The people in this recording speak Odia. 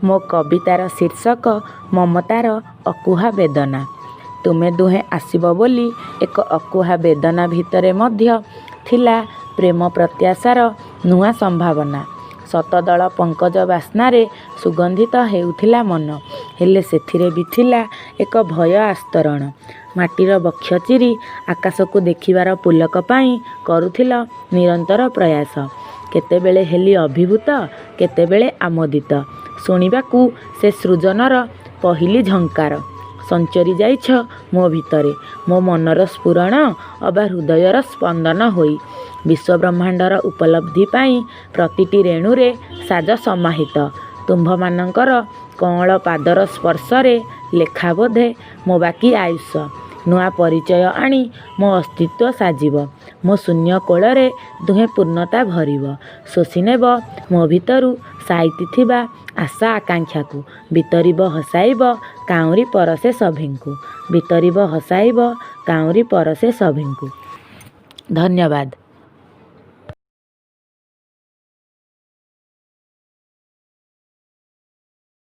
ମୋ କବିତାର ଶୀର୍ଷକ ମମତାର ଅକୁହା ବେଦନା। ତୁମେ ଦୁହେଁ ଆସିବ ବୋଲି ଏକ ଅକୁହା ବେଦନା ଭିତରେ ମଧ୍ୟ ଥିଲା ପ୍ରେମ ପ୍ରତ୍ୟାଶାର ନୂଆ ସମ୍ଭାବନା। ଶତଦଳ ପଙ୍କଜ ବାସ୍ନାରେ ସୁଗନ୍ଧିତ ହେଉଥିଲା ମନ। ହେଲେ ସେଥିରେ ବି ଥିଲା ଏକ ଭୟ ଆସ୍ତରଣ। ମାଟିର ବକ୍ଷ ଚିରି ଆକାଶକୁ ଦେଖିବାର ପୁଲକ ପାଇଁ କରୁଥିଲ ନିରନ୍ତର ପ୍ରୟାସ। କେତେବେଳେ ହେଲି ଅଭିଭୂତ, କେତେବେଳେ ଆମୋଦିତ ଶୁଣିବାକୁ ସେ ସୃଜନର ପହିଲି ଝଙ୍କାର। ସଞ୍ଚରି ଯାଇଛ ମୋ ଭିତରେ, ମୋ ମନର ସ୍ଫୁରଣ ଅବା ହୃଦୟର ସ୍ପନ୍ଦନ ହୋଇ। ବିଶ୍ୱବ୍ରହ୍ମାଣ୍ଡର ଉପଲବ୍ଧି ପାଇଁ ପ୍ରତିଟି ରେଣୁରେ ସାଜ ସମାହିତ। ତୁମ୍ଭମାନଙ୍କର କଅଁଳ ପାଦର ସ୍ପର୍ଶରେ ଲେଖା ବୋଧେ ମୋ ବାକି ଆୟୁଷ। ନୂଆ ପରିଚୟ ଆଣି ମୋ ଅସ୍ତିତ୍ୱ ସାଜିବ। ମୋ ଶୂନ୍ୟ କୋଳରେ ଦୁହେଁ ପୂର୍ଣ୍ଣତା ଭରିବ। ଶୋଷିନେବ ମୋ ଭିତରୁ ସାଇତି ଥିବା ଆଶା ଆକାଂକ୍ଷାକୁ। ବିତରିବ ହସାଇବ କାଉଁରୀ ପରଶେ ସଭିଙ୍କୁ। ବିତରିବ ହସାଇବ କାଉଁରୀ ପରଶେ ସଭିଙ୍କୁ। ଧନ୍ୟବାଦ।